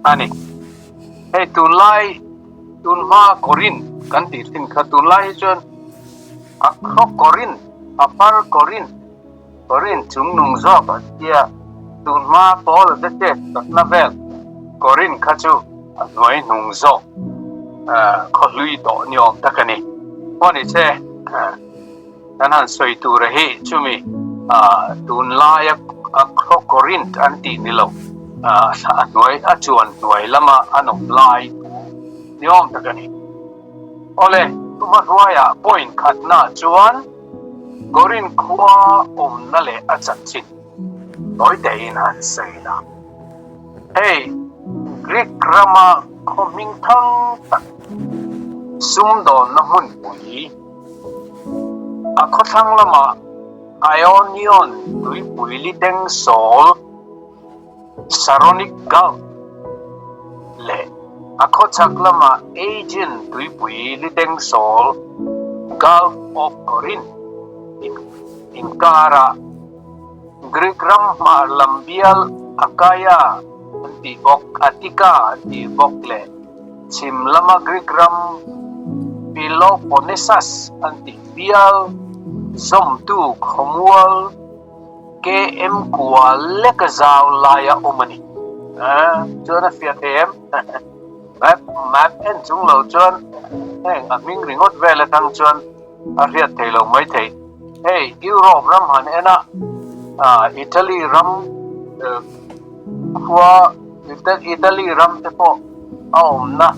A ni. Hei tunlai tunhma Korin kan tih thin kha tunlai hi chuan a khaw Korin, a far Korin, Korin chungnung zawk an tia tunhma pawl te chet takna vel Korin kha chu a hnuai hnung zawk khaw hlui tawh ni awm tak a ni. Pawh ni se kan han sawi tur a hi chumi tunlaia a khaw Korinth an tih ni lo a hnuai a chuan hnuai lama an awm lai thu ni awm tak a ni. Awle, tuma hnuaiah point khatna chuan Korinth khua awmna leh a chanchin tawi tein han sawi la. Hei Greek rama khaw hming thang tak sumdawnna hmunpui A khawthlang lamah Ionian tuipui liteng sawl, Saronic Gulf, leh a khawchhak lamah Aegean tuipui liteng sawl, Gulf of Corinth, inkarah Greek ram hmar lam bial Achaia an tih bawk, Attica an tih bawk leh Chhim lama Greek ram Peloponnesus an tih bial zawmtu khawmual KM kua leka zau laia awm a ni. Chuan a fiah thei em? Map map en chung lo chuan heng a hming ringawt vel atang chuan a hriat thei lo mai thei. Hei Europe ram han en a, Italy ram khua Italy ram te pawh a awmna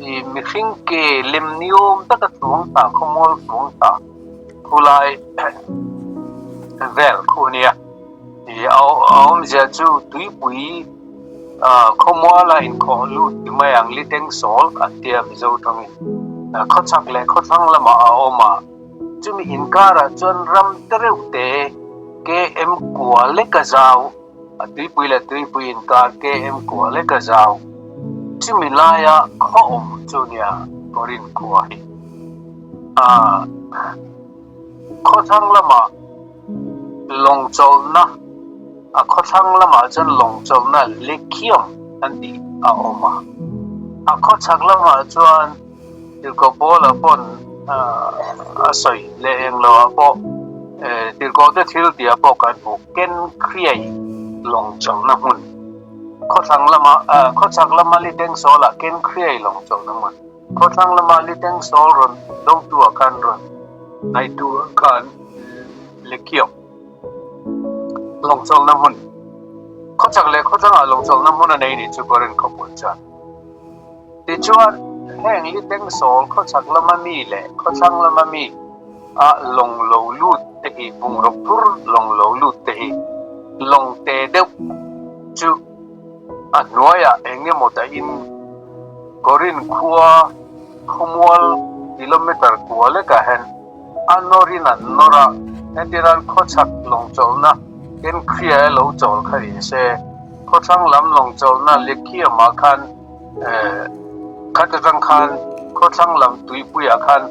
i mihring ke lem niawm taka chuang ta khawmual chuang ta khulai vel khu ania. I a awmzia chu tuipui khawmuala inkhawh lut ti mai ang liteng sawl an tia Mizo tawngin khawchhak leh khawthlang lamah a awm a. Chumi inkarah chuan ram te reuh te KM kua leka zau a tuipui leh tuipui inkar KM kua leka zau chumi laia khaw awm chu nia Korin khua hi a khawthlang lamah lawng chawlhna a khawthlang lamah chuan lawng chawlhna Lekium an tih a awm a, a khawchhak lamah chuan Tirhkoh Paula pawn a sawi leh eng lo ah pawh Tirhkoh te thil tih ah pawh kan hmu ken khriai lawng chawlhna hmun khawthlang lama khawchhak lama liteng sawl ah ken khriai lawng chawlhna hmun khawthlang lama liteng sawl rawn dotu ah khan rawn hnaihtu ah khan Lekiong lawng chawlhna hmun khawchhak leh khawthlang ah lawng chawlhna hmun a nei nih chu Korin khawpui chuan. Tichuan, heng liteng sawl khawchhak lama mi leh khawthlang lama mi a lawng lo lut te hi bungraw phur lawng lo lut te hi lawng te deuh chu a hnuaiah eng emaw dahin Korin khua khawmual kilometer kua lekah hian a nawrin an nawr a, hetiran khawchhak lawng chawlhna Kenkhria lo chawl kha ni se, khawthlang lam lawng chawlhna Lekhiamah khan khat atang khan khawthlang lam tuipuiah khan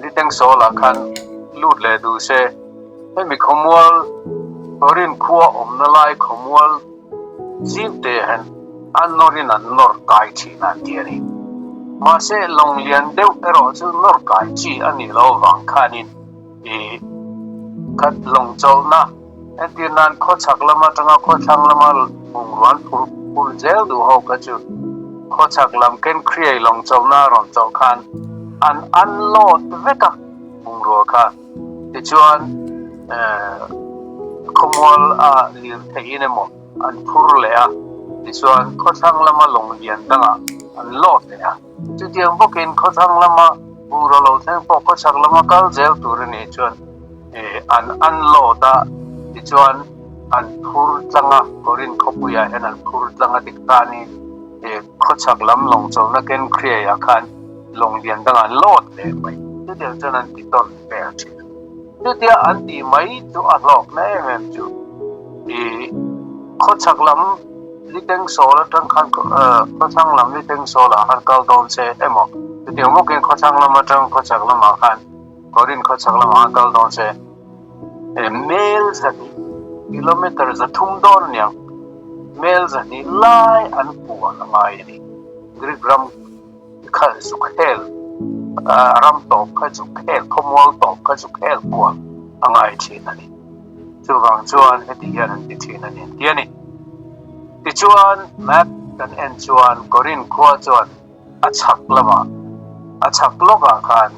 Litengsolah khan lut leh duh se, hemi khawmual Korin khua awmna lai khawmual zim te hian a nawrin an nawr kai thin a ti a ni. Mahse lawng lian deuh erawh chu nawr kai chi a nih loh avang khanin i khat lawng chawlhna entir nan khawchhak lam atanga khawthlang lama bungrua an phurh phurh zel duh ho kha chu khawchhak lam Kenkhriai lawng chawlhna a rawn chawlh khan an unload vek a bungrua kha. Tichuan khawmual a lir theihin emaw an phur leh a, tichuan khawthlang lama lawng lian dangah an lawt leh a. Chutiang bawkin khawthlang lama bungraw lo thleng pawh khawchhak lama kal zel tur a nih chuan an unload a, tichuan an phur tlang a, Korin khawpuiah hian an phur tlang a tikhanin khawchhak lam lawng chawlhna Kenkhriaiah khan lawng lian dangah an lawt leh mai. Chutiang chuan an ti tawn vel thin. Chutia an tih mai chu a hlawkna em em chu i khawchhak lam liteng sawl atang khan khawthlang lam liteng sawlah khan kal dawn se emaw chutiang bawkin khawthlang lam atang khawchhak lamah khan Korin khawchhak lamah khan kal dawn se mel zahnih kilometer za thum dawn aniang. Mel 200 lai an kual a ngai a ni. Greek ram kha zuk hel, ram tawp kha zuk hel, khawmual tawp kha zuk hel kual a ngai thin a ni. Chuvang chuan heti hian an ti thin a ni an ti a ni. Tichuan map kan en chuan Korinth khua chuan a chhak lamah, a chhak lawkah khan,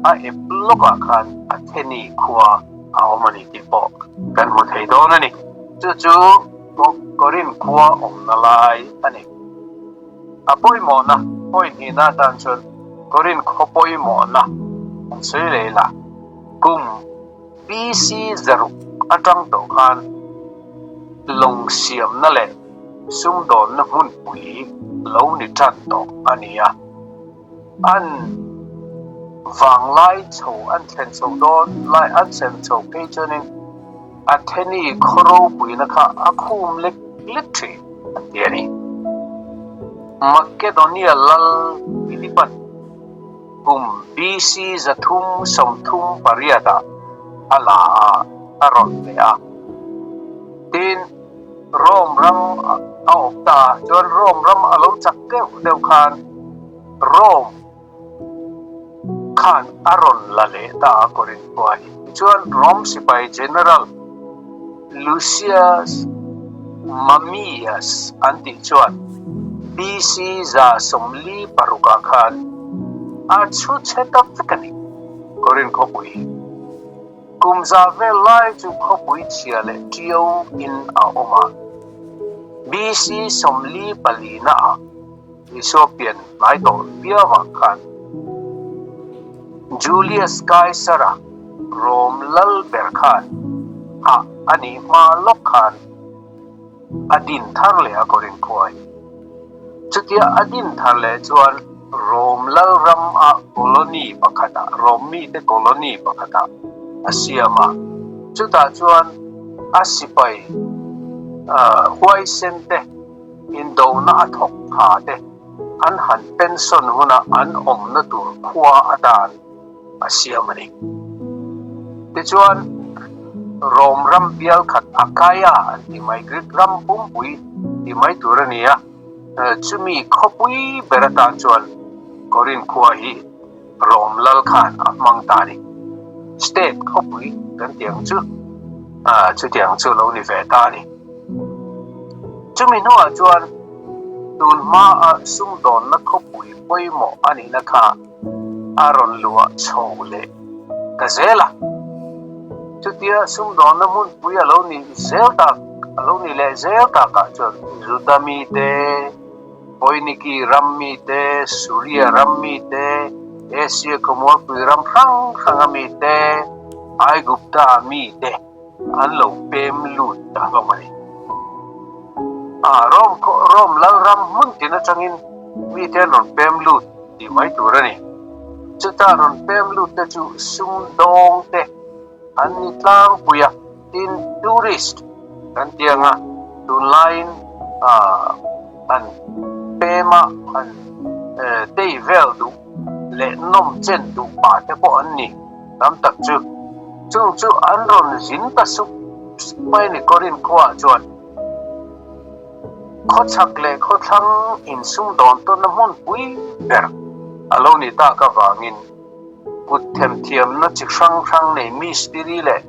a ep lawkah khan Atheni khua a awm a ni tih pawh kan hmu thei dawn a ni. Chu chu Korinth khua awmna lai a ni. A pawimawhna, point hnihna atan chuan Korinth khaw pawimawhna an sawi leh la. Kum BC 600 atang tawh khan lawng siamna leh sumdawnna hmunpui lo ni tan tawh a ni a. An vanglai chho an thlen chho dawn lai an thlen chho phei chuanin Atheni khaw ropuina kha a khum lek lek thin an ti a ni. Makedonia lal Philipan kum BC 338 ah a la a, a rawn leh a. Tin, Rome ram a awp ta a, chuan Rome ram a lo chak deuh deuh khan Rome khan a rawn la leh ta a Corinth khua hi. Tichuan Rome sipai General Lucius Mamius an tih chuan BC 146 ah khan a chhu chhe ta vek a ni Corinth khawpui hi. Kum za vel lai chu khawpui chhia leh ṭiau in a awm a. BC 44 na ah Isua pian hnai tawh viau ah khan Julius Kaisara Rom lal ber khan hah a nih hma lawk khan a din thar leh a Korinth khua hi. Chutia a din thar leh chuan Rom lal ram a colony pakhat ah, Rom mite colony pakhat ah a siam a. Chutah chuan a sipai huaisen te indona a thawk tha te an han pension huna an awmna tur khua atan a siam a ni. Tichuan, Rom ram bial khat Achaia an ti mai, Greek ram pumpui ti mai tur a ni a, chumi khawpui ber atan chuan Korinth khua hi Rom lal khan a hmang ta a ni. State khawpui kan tih ang chu, chutiang chu lo ni ve ta a ni. Chumi hnuah chuan tun hmaa sumdawnna khawpui pawimawh a nihna kha a rawn luah chho leh ta zel a. Chutia sumdawnna hmunpui a lo ni zel tak a lo ni leh zel takah chuan Juda mite, Foiniki ram mite, Suria ram mite, Asia khawmualpui ram hrang hranga mite, Aigupta mite an lo pem lut ta hlawm a ni. Rome Rome lal ram hmun tin atangin mite an rawn pem lut tih mai tur a ni. Chuta rawn pem lut te chu sumdawng te an ni tlangpui a, tin tourist kan ti ang a, tunlaiin han pem a, han tei vel duh leh nawm chen duh pah te pawh an ni tam tak chu. Chung chu an rawn zin ta sup sup mai a ni Korinth khuaah chuan. Khawchhak leh khawthlang insumdawn tawnna hmunpui ber a lo ni tak avangin kut themthiamna chi hrang hrang nei mistiri leh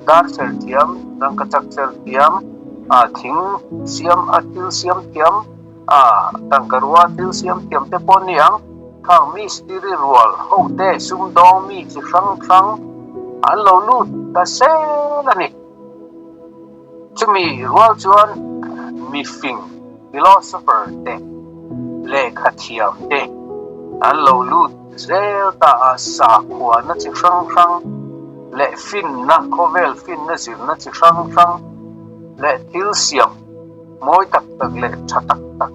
dar cher thiam, tangkachak cher thiam, thing siam a thil siam thiam, tangkarua thil siam thiam te pawh ni ang. Khang mistiri rual hote sumdawng mi chi hrang hrang an lo lut ta sel a ni. Chumi rual chuan mifing, philosopher, te, lehkha thiam te an lo lut zel ta a, sakhuana chi hrang hrang leh finna, khawvel finna zirna chi hrang hrang leh thil siam mawi tak tak leh tha tak tak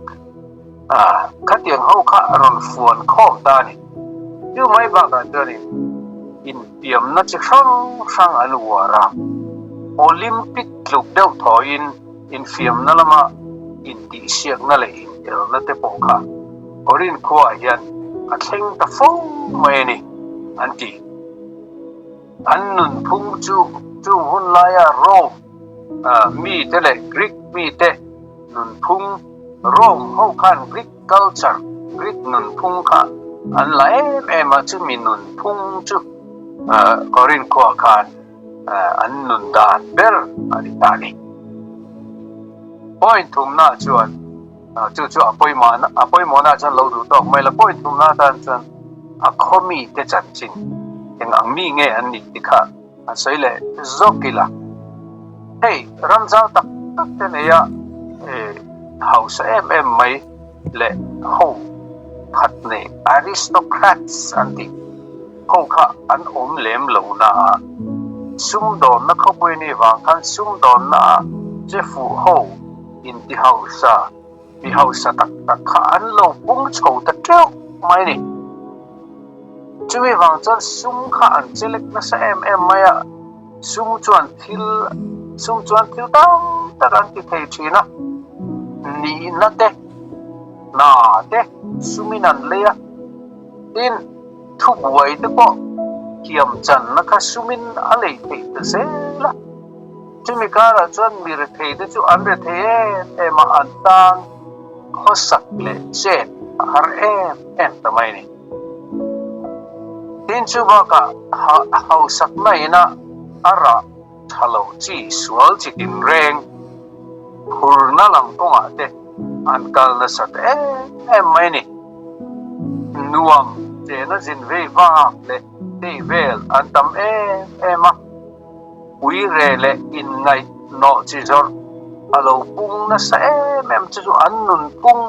khatiang ho kha a rawn fuan khawm ta a ni. Chu mai bakah chuanin inpiamna chi hrang hrang an uar a, Olympic tluk deuh thawiin infiamna lama intihsiakna leh inelna te pawh kha Korinth khuaah hian a thleng ta fo mai a ni, an ti. An nunphung chu chung hun laia Rome mite leh Greek mite. Nunphung, Rome ho khan Greek culture, Greek nunphung kha an la em em a, chumi nunphung chu Korinth khuaah khan an nun dan ber a ni ta a ni. Point thumnaah chuan chu chu a pawimawhna a pawimawhnaah chuan lo duh tawk mai la, point thumna atan chuan a khaw mite chanchin eng ang mi nge an nih ti kha An sawi leh zawk ila, hei ram zau tak tak te neia hausa em em mai leh ho khat nei aristocrats an tih ho kha an awm lem lo na a, sumdawnna khawpui ni vang khan sumdawnna ah che fuh ho inti hausa mi hausa tak tak kha an lo pung chho ta teuh mai ni. Chumi vang chuan sum kha an chelek nasa em em mai a, sum chuan thil sum chuan thil tam tak an ti thei thin a, nihna te, hna te sumin an lei a, tin thubuai te pawh thiam channa kha sumin a lei theih ta zel a. Chumi karah chuan mi rethei te chu an rethei em em a, an tan khawsak leh chet a har em em ta mai a ni. Tin chu bakah hausakna ina a rah tha lo chi sual chi tinreng phurna lam kawngah te an kal nasat em em mai a ni. Nuam chena zin vei vak leh tei vel an tam em em a. Uire leh inngaih nawh chi zawrh a lo pung nasa em em chu chu an nunphung,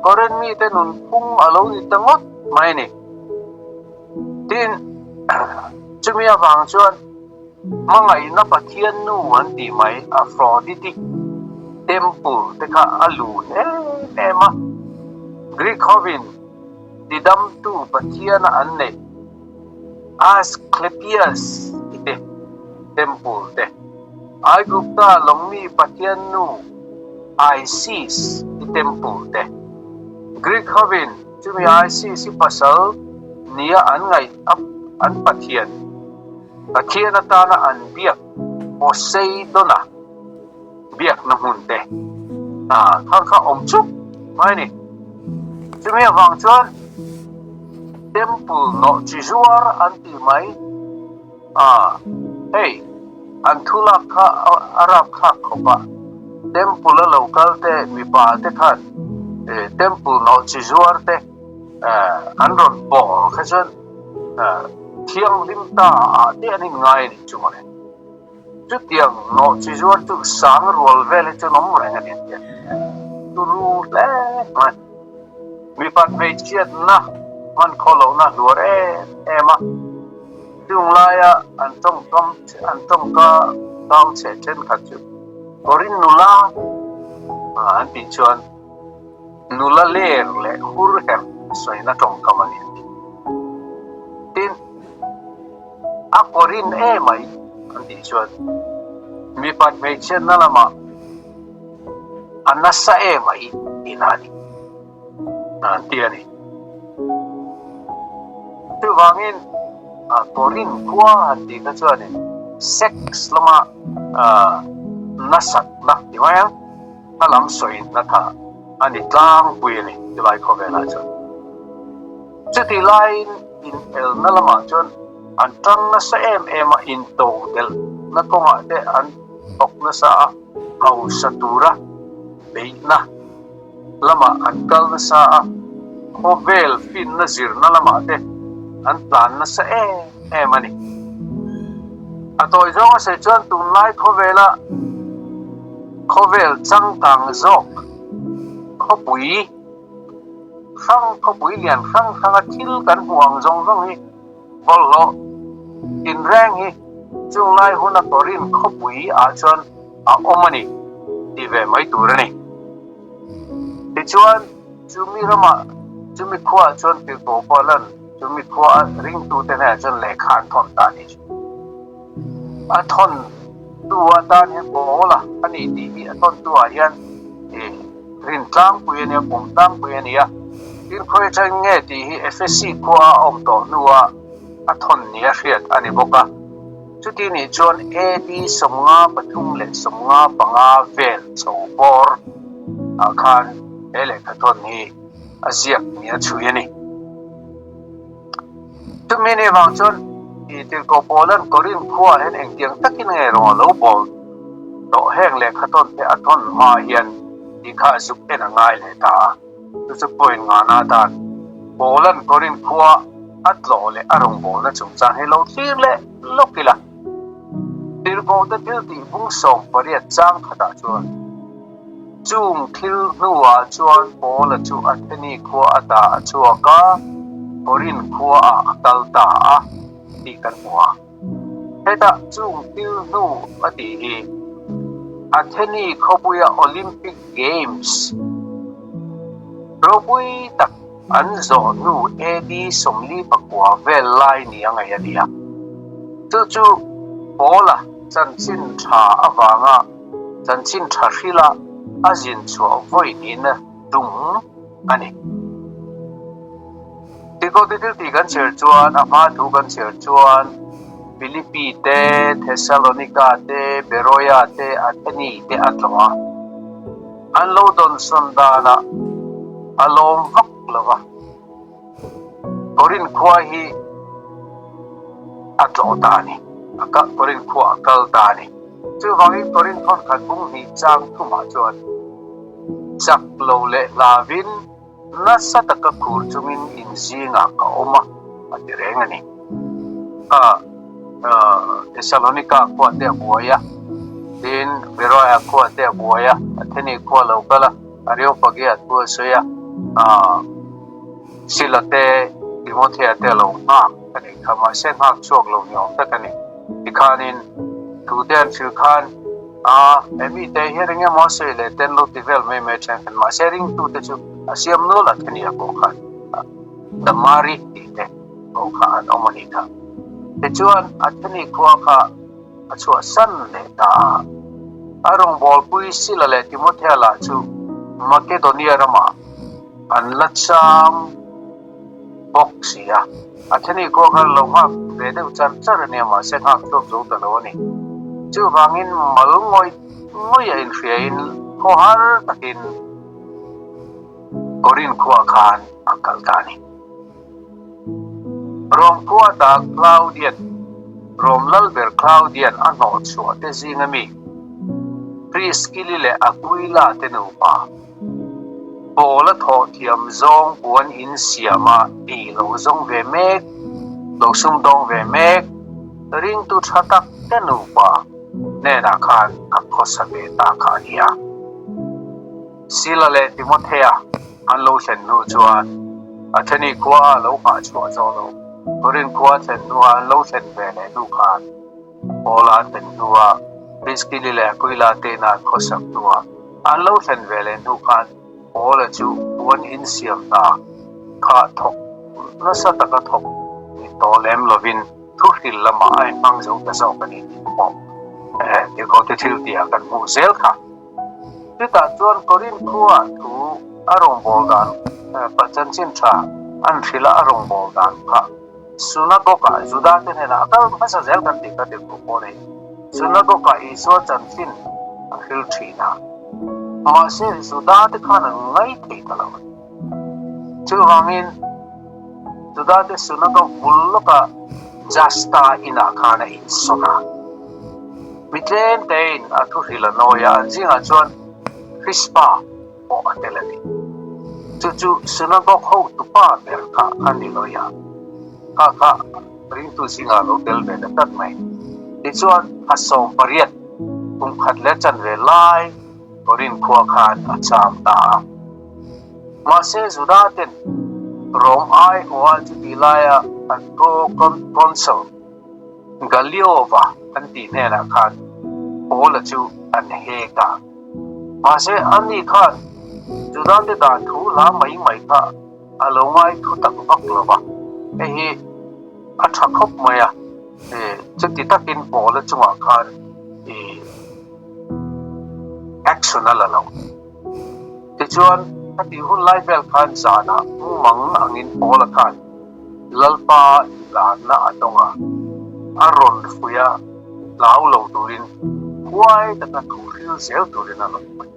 Korean mite nunphung a lo ni ta ngawt mai a ni. Tin, chumi avang chuan hmangaihna Pathian nu an tih mai Aphrodite temple te kha a lun em em a, Greek hovin tidamtu Pathiana an neih. Asclepius i te temple te, Aigupta lawngmi pathian nu Isis i temple te, Greek hovin chumi Isis i pasal nia an ngaih a an pathian, pathian atana an biak Poseidon-a biakna hmun te kha kha awm chuk mai a ni. Chumi avang chuan Temple nawh chi zuar an tih mai a, hei an thu lak kha a rap thlak khawp a, Temple a lo kal te mipa te khan Temple nawh chi zuar te an rawn pawl kha chuan thianghlim ta ah te an inngai a nih chu mawle. Chutiang nawh chi zuar chu sang rual vel hi chuan awm reng a ni ang hian turu hle mai. Mipat hmeichhiatna hman khaw lohna hluar em em a, chung laia an tawngkam an tawngka kau chhe thenkhat chu Korin nula an tih chuan nula ler leh hur herh sawina tawngkam a ni an ti. Tin. A kawrin e mai an tih chuan mipat hmeichhiatna lamah a nasa e mai tihna a ni an ti a ni. Chuvangin kawrin khua han tih kha chuanin sex lama nasatna ti mai ang a lam sawina kha a ni tlangpui a ni chulai khawvelah chuan. Chutih laiin inelna lamah chuan an tang nasa em em a, intodelhna kawngah te an thawk nasa a, hausa tura beihna lamah an kal nasa a, khawvel finna zirna lamah te an tlan nasa em em a ni. A tawi zawnga sawi chuan tunlai khawvela khawvel changkang zawk khawpui, Hrang khawpui lian hrang hranga thil kan hmuh ang zawng zawng hi bawlhhlawh tinreng hi chunglai huna Korin khawpui ah chuan a awm a ni tih ve mai tur a ni. Tichuan, chumi ramah, chumi khuaah chuan Tirhkoh Paula'n chumi khua a ringtute hnenah chuan lehkha an thawn ta a ni. A thawn tu atan hian Paula a ni tih hi a thawn tu ah hian rin tlangpui a nia, pawm tlangpui a ni a. Tin khawi atangin nge tih hi Efesi khua a awm tawh hnua a thawn nia hriat a ni bawk a. Chuti nih chuan AD 53 leh 55 vel chho bawr Ah khan he lehkhathawn hi a ziak nia chhui a ni. Chumi ni vang chuan i tirhkoh Paulan Korinth khuaah hian engtiang takin nge rawng a lo bawl tawh heng lehkhathawn te a thawn hma hian tih kha a zuk en a ngai leh ta a. Chu chu point ngana atan Paulan Korinth khua a tlawh leh a rawngbawlna chungchang hi lo thlir leh lawk ila. Tirhkoh te thil tih bung 18 chang khatah chuan Chung thil hnuah chuan Paula chu Atheni khua ata a chhuak a, Korinth khuaah a kal ta a tih kan hmu a. Hetah chung thil hnu a tih hi Atheni khawpuia Olympic Games ropui tak an zawh hnu AD 49 vel lai ni a ngaih a ni a. Chu chu Paula chanchin tha avanga Chanchin tha hrila a zin chhuah vawiin tum a ni. Tikawti thil tih kan chhiar chuan, a hma thu kan chhiar chuan Philippi te, Thessalonika te, Beroia te, Atheni te a tlawh a. An lo dawnsawn danah a lawm vak lo va. Korinth khua hi a tlawh ta a ni. A Korinth khua a kal ta a ni. Chuvangin Korinth thawn khat bung hnih chang thumah chuan chak lo leh hlavin nasa taka khur chungin inzingah ka awm a, a ti reng a ni. A Thessalonika khua te a buai a, tin Beroia khua te a buai a, Atheni khua lo kal a, Areopagia thu a sawi a, Sila te, Timothea te a lo nghak a nih kha, mahse nghak chhuak lo ni awm tak a ni. Tikhanin thute an hrilh khan, A, he mite hian eng emaw a sawi leh ten lo ti vel mai mai ṭhen khan, mahse ringtute chu a siam nual a theni a pawh khan Damari tih te pawh kha an awm a nih kha. Tichuan, a theni khua kha a chhuahsan leh ta a. A rawngbawlpui Sila leh Timothea lah chu Makedonia ramah an la cham bawk si a. A theni khua kha lo nghak ve deuh char char a nia, mahse nghak chhuak zo ta lo a ni. Chuvangin mal ngawih ngawih a inhriain khaw har takin Korinth khuaah khan a kal ta a ni. Rom khua ta Claudian, Rom lalber Claudian a hnawh chhuah te zinga mi, Priskili leh Aquila te nupa, Paula thawh thiam zawng puan in siama ei lo zawng ve mek, lo sumdawng ve mek, ringtu tha tak te nupa hnenah khan a khawsa ve ta kha a nia. Sila leh Timothea an lo thlen hnu chuan Atheni khua a lo nghah chhuah zawh lo. Korinth khua a thlen hnua an lo thlen ve leh hnu khan Paula a thlen hnua Priskili leh Aquila te'n an khawsak hnua an lo thlen ve leh hnu khan Paula chu puan insiam hna kha thawk nasa taka thawk ni tawh lem lovin thuhril lamah a inhmang zo ta zawk a ni tih pawh Tirhkohte thil tihah kan hmuh zel kha. Chutah chuan Korinth khuaah thu a rawngbâwl dan chanchin ṭha an hrilh a, a rawngbâwl dan kha Sunagog-ah Juda-te hnenah a kal hmasa zel kan tih kha tirhkoh pawh a nei. Sunagog-ah Isua chanchin a hril ṭhin a, mahse Juda-te khan an ngaithei ta lo a ni. Chuvangin Juda-te Sunagog bul lawkah Justa inah khan a insawn a. Mi tlem tein a thu hrilh a nawi a, an zingah chuan Krispa pawh a tel a ni. Chu chu synagog hotupa ber kha a ni lawi a, kha kha ringtu zingah a lo tel ve ta tlat mai. Tichuan, a 18 kum khat leh chanve lai Korinth khua khan a cham ta a. Mahse, Juda ten Rom aiawha chuti laia an pro-consul, Galiova an tih hnenah khan Paula chu an hek a. Mahse, ani khan Judate dan thu hla mai mai kha a lo ngai thu tak vak lo va, hei hi a tha khawp mai a, chuti takin Paula chungah khan action a la lo. Tichuan, ka tih hun lai vel khan zanah mumang angin Paula khan Lalpa inlarna a dawng a, a rawn fuih a, hlau lo turin huai taka thu hril zel turin a rawn fuih.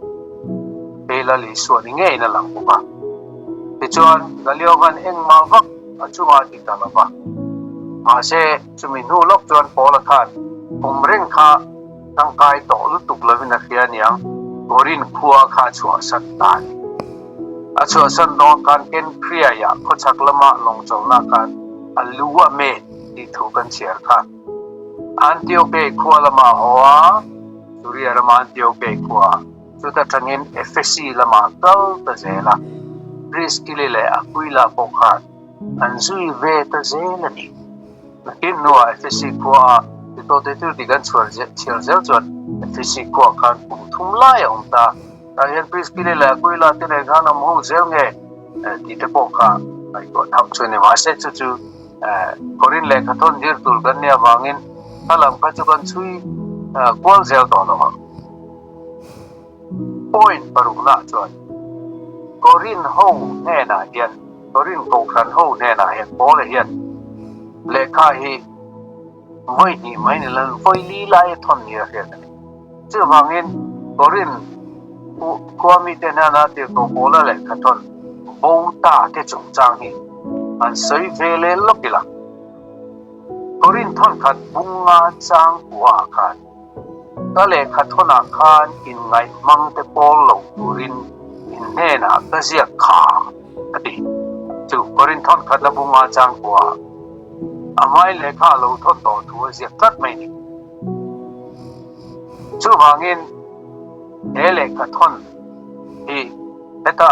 Hei Lal Isua ni ngeiin a lang bawk a. Tichuan, Galiovan engmah vak a chungah a ti ta lo va. Mahse, chumi hnu lawk chuan Paula khan kum reng kha tangkai tawh lutuk lovin a hria aniang, Korinth khua kha a chhuahsan ta a ni. A chhuahsan dawn khan Kenkriaiah khawchhak lama lawngchawlhna khan a lu a met tih thu kan chhiar kha. Antioke khua lamah a haw a, Suria rama Antioke khua. Chuta tangin Efesi lamah kal ta zel a, Priskili leh Aquila pawh khan an zui ve ta zel a ni. Nakin hnuah Efesi khuaa titawte thil dik an chhuar chhiar zel chuan Efesi khuaah khan kum thum lai a awm ta. Tah hian Priskili leh Aquila te nen khan awm ho zel nge tih te pawh kha ngaihtuah tham chu a ni. Mahse chu chu Korin lehkhathawn zir tur kan nih avangin hla lam kha chu kan chhui kual zel tawh lo ang. Point paruknaah chuan Korin ho hnenah hian, Korin kohhran ho hnenah hian Paula hian lehkha hi vawi hnih mai ni lo, vawi li lai a thawn ni a hriat a ni. Chuvangin Korin khua mite hnena tirhkoh Paula lehkha thawn bo ta te chungchang hi an sawi ve leh lawk ila. Korin thawnkhat bunga chang kuaah khan Ka lehkha thawnah khan inngaih hmang te pawl lo turin in hnenah ka ziak kha, a ti. Chu Korinth thawn khatna bunga changkua a hmai lehkha a lo thawn tawh thu a ziak tlat mai ni. Chuvangin he lehkha thawn hi heta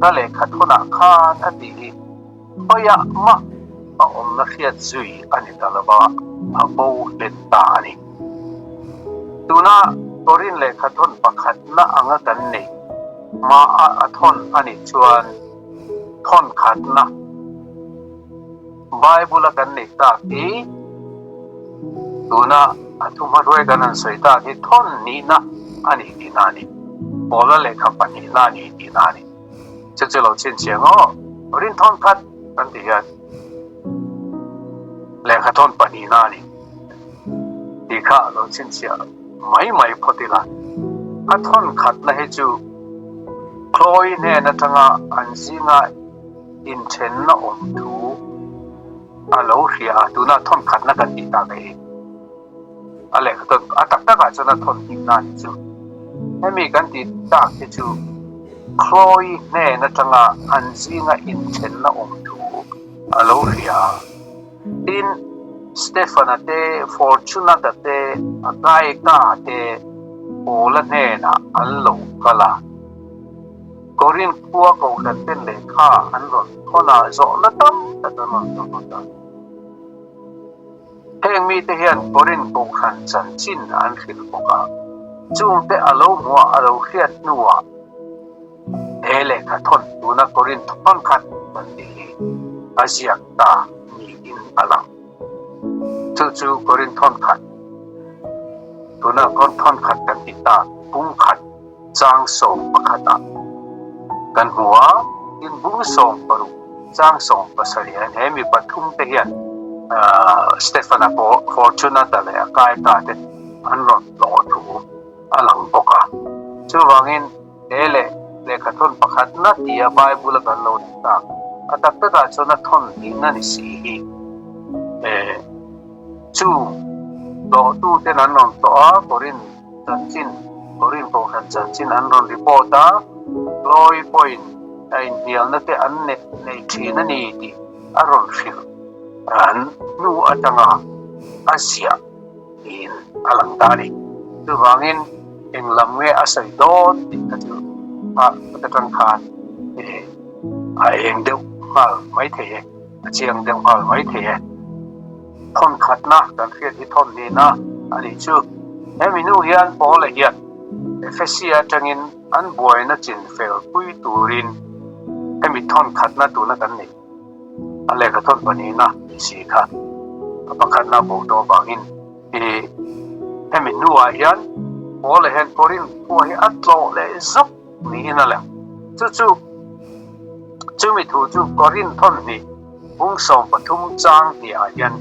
ka lehkha thawnah khan a tih hi Khawiah mah a awmna hriat zui a ni ta lova, a bo hlen ta a ni. Tuna Korin lehkha thawn pakhatna anga kan neih hmaah a thawn a nih chuan thawn khatna Bible-a kan neih tak hi tuna a thuhmahruai kan han sawi tak hi thawn nihna a ni tihna a ni. Paula lehkha pahnihna a ni tihna a ni. Chu chu lo chhinchhiah ngaw Rinthawn khat kan tih hian lehkha thawn pahnihna a ni tih kha lo chhinchhiah mai mai phawt ila. A thawn khatna hi chu Chloe hnen atanga an zinga inthenna awm thu a lo hria a, tuna thawn khatna kan tih tak hi. A lehkha tawn a tak takah chuan a thawn hnih na ni chu. Hemi kan tih tak hi chu Chloe hnen atanga an zinga inthenna awm thu a lo hria a. Tin, Stefan-a te, Fortunata te, Akaika te Paula hnenah an lo kal a. Korinth khua kohhran ten lehkha an rawn thawn a, zawhna tam tak an rawn zawt a. Heng mite hian Korinth kohhran chanchin an hrilh bawk a, chungte a lo hmuah a lo hriat hnuah he lehkha thawn tuna Korinth thawn khat kan tih hi a ziak ta niin a lang. Chu chu Korinth thawn khat tuna thawn khat kan tih ta bung khat chang 11ah kan hmu a, tin bung 60 chang 17 hian he mi pathum te hian Stefana pawh Fortunata leh a Kaita te an rawn tlawh thu a lang bawk a. Chuvangin he leh lehkhathawn pakhatna tia Bible a kan lo ni tak, a tak takah chuan a thawn hnihna ni si hi chu tlawhtuten an rawn tlawh a, Korinth Chanchin, Korin Kohhran chanchin an rawn report a, Chloe pawhin a inhnialna te an nei thin a ni tih a rawn hrilh an hnu atanga a ziah niin a lang ta a ni. Chuvangin eng lam nge a sawi dawn tih kha chu a atang khan a eng deuh nghal mai thei e, a chiang deuh nghal mai thei e. Thawn khatna kan hriat hi thawn nihna a nih chu. Hemi hnu hian Paula hian Efesia atangin an buaina chin fel pui turin hemi thawn khatna tuna kan neih a lehkha thawn pahnihna ni si kha a pakhatna bo tawh avangin i hemi hnuah hian Paula hian Korinth khua hi a tlawh leh zuk niin a lang. Chu chu chumi thu chu Korinth thawn hnih Bung 13 chang hniah hian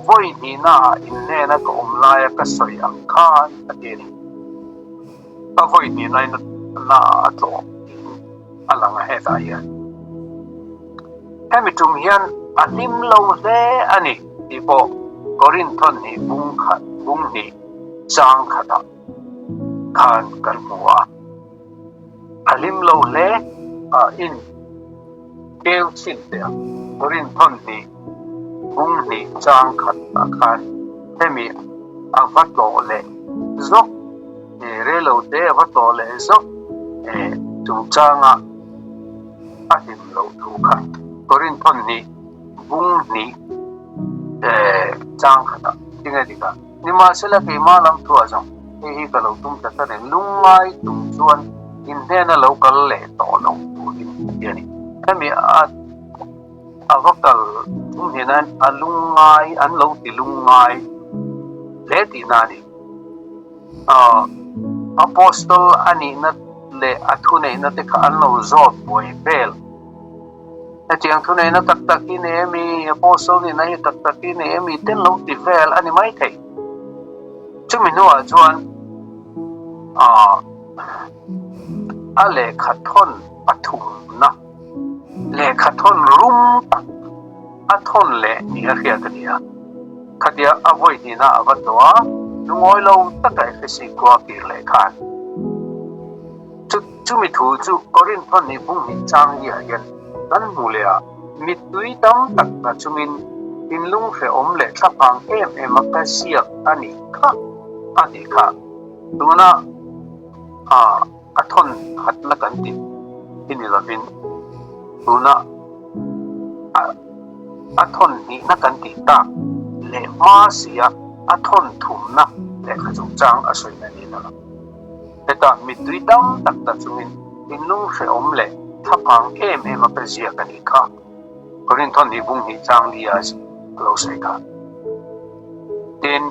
vawi hnihnaah inhnena ka awm laia ka sawi ang khan a ti a ni. A vawi hnihnain na a tlawh tiin a lang a hetah hian. Hemi tum hian a hlim lo hle a ni tih pawh Korinthon hnih bung khat bung hnih chang khatah khan kan hmu a. A hlim lo hle a in keu chhin teh ang. Korinthon hnih bung hnih chang khatah khan hemi a va tlawh leh zawk rei lo te a va tlawh leh zawk chungchanga a hlim loh thu kha Korinthon hnih bung hnih chang khatah tinge dik a. Nimahsela keimah lam thuah zawng hei hi ka lo tum ta tlat em, lungngai tum chuan in hnena lo kal leh tawh lo turin a ti a ni. Hemi a a va kal tum hian a lungngai an lo ti lungngai hle tihna a ni. Apostle a nihna leh a thuneihna te kha an lo zawt buai vel. Hetiang thuneihna tak tak hi nei emi, Apostle nihna hi tak tak hi nei emi te lo ti vel a ni maithei. Chumi hnuah chuan a lehkha thawn pathumna, lehkha thawn rum tak a thawn leh ni a hriat a ni a. Khatia a vawi hnihna a va tlawh a, lungawi lo taka Efesi khua kir leh khan. Chu chumi thu chu Korinthon nih bung hnih chang liah hian kan hmu leh a, mittui tam tak tla chungin thinlung hrehawm leh thlaphang em em a ka ziak a nih kha a tih kha. Tuna a a thawn khatna kan tih hi ni lovin tuna a a thawn hnihna kan tih tak leh hma sia a thawn thumna lehkha chungchang a sawina niin a lang. Hetah mittui tam tak ta chungin thinlung hrehawm leh thlaphang em em a ka ziak a nih kha. Korinthon hi bung hnih chang li a lo sawi kha. Tin,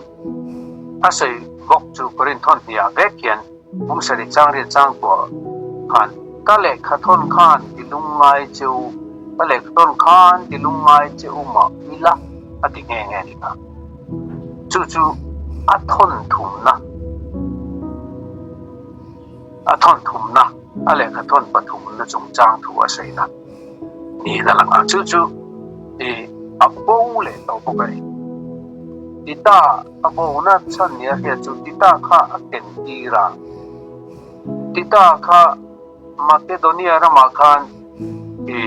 a sawi bawk chu Korinthon hniah vek hian bung sarih chang riat chang tuah khan ka lehkha thawn khan ti lungngai che u, ka lehkha thawn khan ti lungngai che u mah ila a ti nghe nghe a nih kha. Chu chu a thawn thumna, a thawn thumna, a lehkha thawn pathumna chungchang thu a sawi na niin a lang a. Chu chu i a bo leh tawh bawk a ni. Tita a bona chhan nia hriat chu Tita kha a ken tir a, Tita kha Makedonia ramah khan i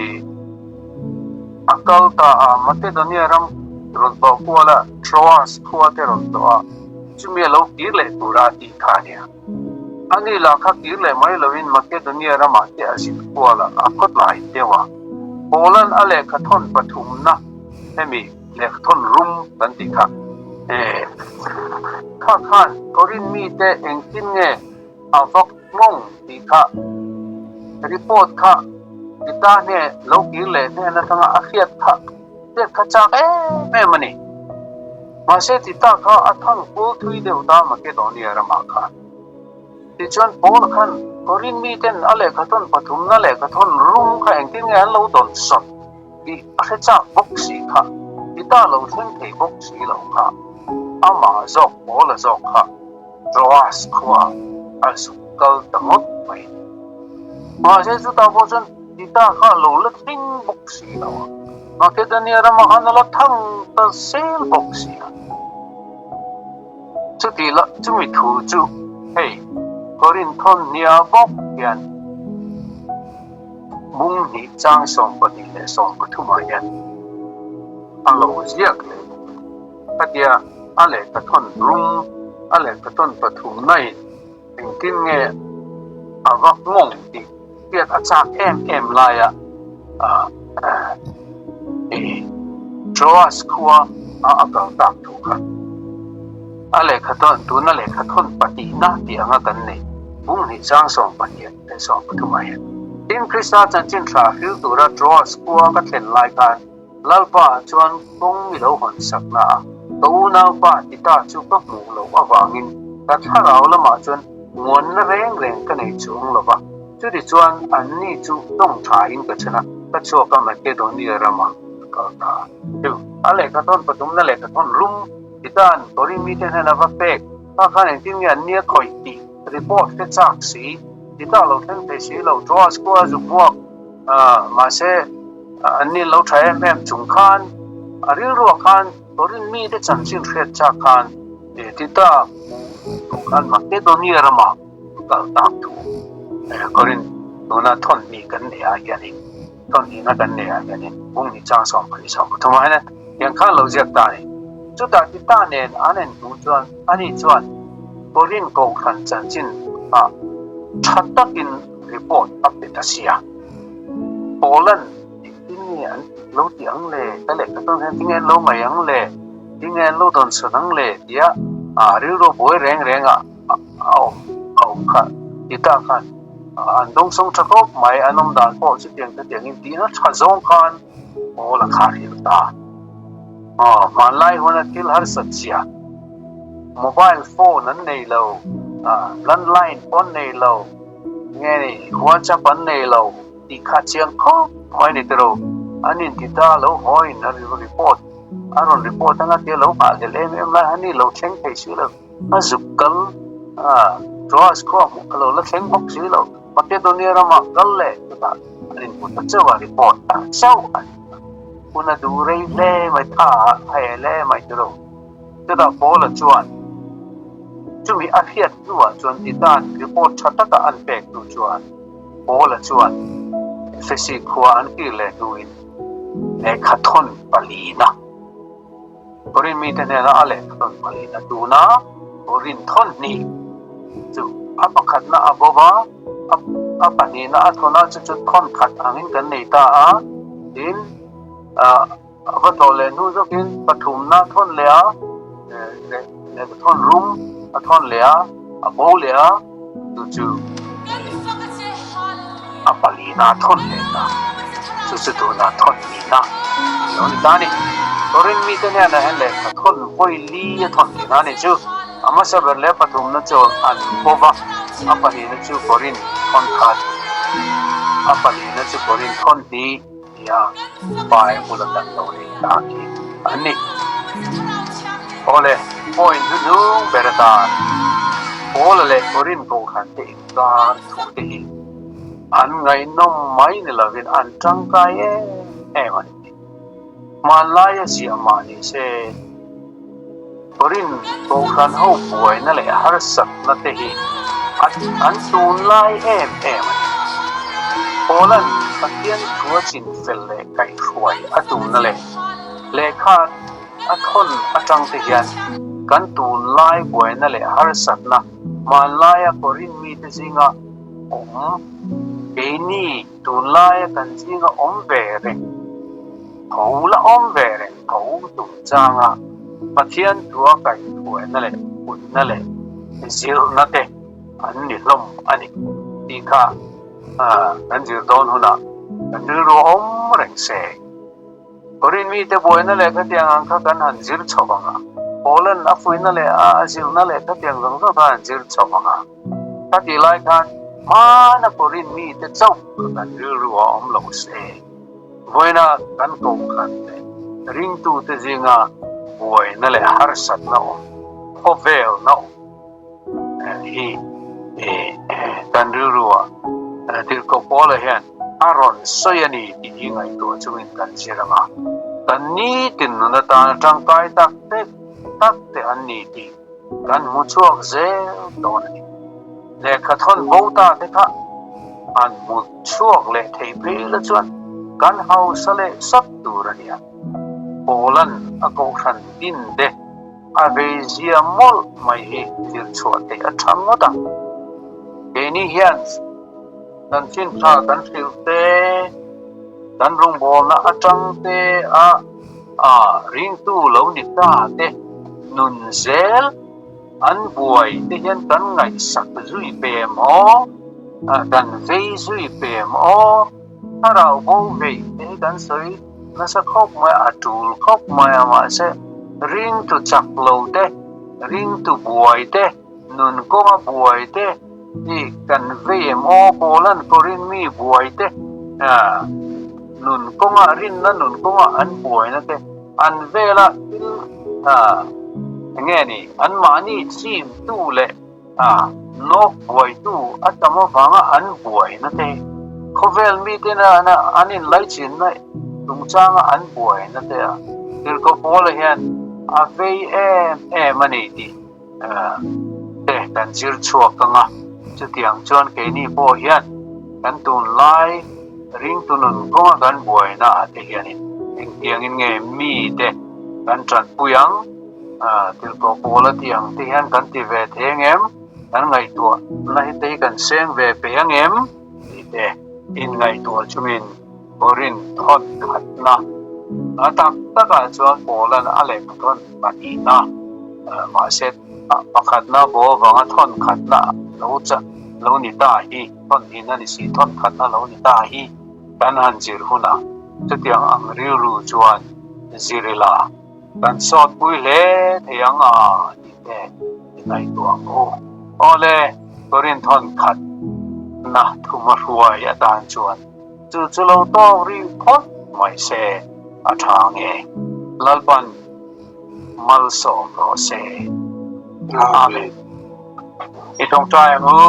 a kal ta a, Makedonia ram rawn tlawh kual a, Troas khua te rawn tlawh a, chumi a lo kir leh tura a tih kha a nia. Ani lah kha kir leh mai loin Makedonia ramah te a zin kual a, a khawtlai deuh a. Paula'n a lehkha thawn pathumna hemi lehkha thawn rum kan tih kha, kha khan Korin mite engtin nge a vak nghawng tih kha report kha Tita hne lo kir leh hnen atanga a hriat kha hriat kha chak em em a ni. Mahse Tita kha a thang kul thui deuh ta Makedonia ramah khan. Tichuan Paul khan Korin miten a lehkhathawn pathumna lehkhathawn rum kha engtin nge an lo dawn sawt tih a hre chak bawk si kha Tita lo thleng thei bawk si lo kha amah zawk Paula zawk kha Troas khua a zuk kal ta ngawt mai. Mahse chutah pawh chuan Tita kha a lo la thleng bawk si lo a, Makedonia ramah khan a la thang ta zel bawk si a. Chuti la chumi thu chu hei Korinthon nia bawk hian bung hnih chang 12 leh 13 ah hian a lo ziak leh bawk a ni. Khatia a lehkha thawn rum, a lehkha thawn pathumnain engtin nge a va nghawng tih hriat a chak em em laia Troas khua a a kal tak thu kha a lehkha thawn, tuna lehkha thawn pahnihna tih anga kan nei bung hnih chang 12 leh 13 ah hian. Tin, Krista chanchin tha hril tura Troas khua ka thlen lai khan, Lalpa chuan kawng i lo hawn sak na a, ka unaupa Tita chu ka hmuh loh avangin ka thlarau lamah chuan muanna reng reng ka nei chuang lo va. Chutichuan anni chu tawng thain ka chhan a, ka chhuak a Makedonia ramah ka kal ta a. Chu a lehkha thawn pathumna lehkha thawn rum Tita'n Korin mite hnena va pek kha khan engtin nge anni a khawih tih report hre chak si. Tita lo thleng thei si lo, Troas khua zuk hmuak mahse an ni lo tha em em chung khan a rilruah khan Korin mite chanchin hriat chak khan Tita hmuh khan Makedonia ramah a kal tak thu Korin tuna thawnhnih kan neih ah hianin thawnhnihna kan neih ah hianin Bunghnih chang 12 13 ah hian tiang khan lo ziak ta a ni. Chutah Tita nen an inhmuh chuan ani chuan Korin Kohhran chanchin ah tha takin report a pe ta sia. Poland engtin nge an lo ti ang le? Ka lehkha tawn hian tinge an lo ngaih ang le? Tinge an lo dawn sawn ang le? tia rilru buai reng reng a awm a awm kha Tita khan an dawngsawng tha khawp mai, an awm dan pawh chutiang chutiangin tihna tha zawng khan Paul a khar hil ta. Aw, hmanlai huna thil harsat zia, mobile phone an nei lo, landline pawh an nei lo, nge ni WhatsApp an nei lo tih kha chiang khawp mai ni tiro. An inti ta lo hawiin a report a rawn report anga tia lo nghahhlelh em em lai han ni lo thleng thei si lo. A zuk kal a, Troas khua hmuh a lo la thleng bawk si lo. Makedonia ramah kal leh chutah an inhmu ta chauh a, report ta chauh a ni. Hun a duh rei hle mai, tha a he hle mai tiro. Chutah Paula chuan chumi a hriat hnuah chuan Titan report tha taka an pek hnu chuan Paula chuan Efesi khua an kir leh hnuin lehkha thawn palina Korin mite hnena a lehkha thawn palina tuna Korin thawn hnih chu a pakhatna a bo va, a pahnihna a thawn a, chu chu thawn khat angin kan nei ta a, tin A va tlawh leh hnu zawkin pathumna a thawn leh a, lehkha thawn rum a thawn leh a, a bo leh a, chu chu a palina a thawn leh ta. Chu chu tunah thawn nihna a lo ni ta a ni. Korin mite hnenah hian lehkha thawn vawi li a thawn tihna a ni chu. A hmasa ber leh pathumna chu an bo va, a pahnihna chu Korin thawn khat, a palina chu Korin thawn hnih. Nia, Bible a kan lo nei ta khi an ni. Awle, point hnuhnung ber atan Paula leh Korin Kohhran te inkar thu te hi an ngaihnawm mai ni lovin an tangkai em em a ni. Hmanlaia ziah mah ni se, Korin Kohhran ho buaina leh harsatna te hi an tunlai em em a ni. Paula'n Pathian thu a chinfel leh kaihhruai a tumna leh lehkha a thawn atang te hian kan tunlai buaina leh harsatna hmanlaia Korin mite zinga awm keini tunlaia kan zinga awm ve reng tho la awm ve reng tho chungchanga Pathian thua kaihhruaina leh puihna leh zirna te an ni hlawm a ni tih kha kan zir dawn hunah kan rilru a awm reng se. Korin mite buaina leh khatiang ang kha kan han zir chho vang a, Paula'n a fuihna leh a zirna leh khatiang zawng zawng kha han zir chho vang a. Khatih lai khan hmana Korin mite chauh kha kan rilru a awm lo se. Vawiina kan kohhran leh ringtute zinga buaina leh harsatna awm, khawvelna awm hi kan rilruah Tirhkoh Paula hian a rawn sawi a ni tih hi ngaihtuah chungin kan zir ang a, kan nitin nun atana tangkai tak tak tak te an ni tih kan hmu chhuak zel dawn a ni. Lehkha thawn bo ta te kha an hmu chhuak leh thei phei la chuan kan hausa leh sap tur a nia. Pawlan a kohhran din te a veizia mawlh mai hi zir chhuah theih a tha ngawt a. Keini hian kan chinthla kan hrilh te, kan rawngbawlna atang te a ringtu lo ni ta te nun zel an buai te hian kan ngaihsak zui pem aw, kan vei zui pem aw, thlarau bo veih te hi kan sawi nasa khawp mai, a tul khawp mai a mahse ringtu chak lo te, ringtu buai te, nun kawnga buai te hi kan vei em aw, Paula'n Korin mi buai te nun kawnga rinna nun kawnga an buaina te an vela thil enge ni anmahni chimtu leh. Nawk buaitu a tam avanga an buaina te, khawvel mite nana an inlaichinna chungchanga an buaina te a Tirhkoh Paula hian a vei em em a ni tih te kan zir chhuak ang a. Chutiang chuan keini pawh hian kan tunlai ringtu nun kawnga kan buaina ah te hianin engtiangin nge mite kan tanpui ang? Tirhkoh Paula tih ang te hian kan ti ve thei ang em? Kan ngaihtuah na hi te hi kan seng ve peih ang em? Tih te inngaihtuah chungin Korin thawn khatna a tak takah chuan Paula'n a lehkha thawn pahnihna mahse pakhatna bo avanga thawn khatna lo chah lo ni ta hi thawn hnihna ni si thawn khatna lo ni ta hi kan han zir hunah chutiang ang rilru chuan zir ila. Kan sawtpui hle thei ang a tih te i ngaihtuah ang u. Awle, Korinthon khat na thuma hruai atan chuan chu chu lo tawk rih phawt mai se a tha nge. Lalpan malsawm rawh se. Amen. I tawngtai ang u.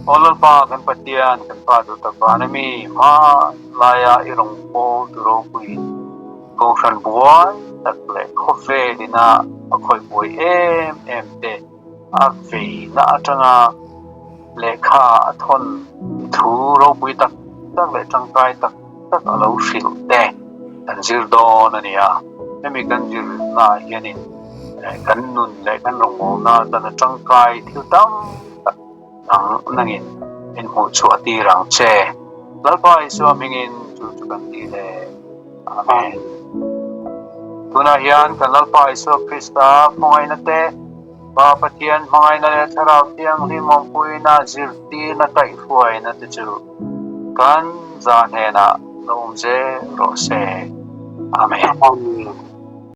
Aw Lalpa kan Pathian, kan Pa duhtak vana mi hmanlaia i rawn pawl tu ropuiin Kohhran buai tak leh khawvel ina a khawih buai em em te a veina atanga lehkha a thawn thu ropui tak tak leh tangkai tak tak a lo hrilh te kan zir dawn a ni a. Hemi kan zirnaah hianin kan nun leh kan rawngbawlna atana tangkai thil tam tak nang nangin min hmuh chhuah tir ang che. Lalpa Isua hmingin chu chu kan ti le. Amen. Tunah hian kan Lalpa Isua Krista hmangaihna te, Pa Pathian hmangaihna leh Thlarau Thianghlim awmpuina zirtirna kaihhruaina te chu kan za hnenah lo awm zel rawh se. Amen. Amen.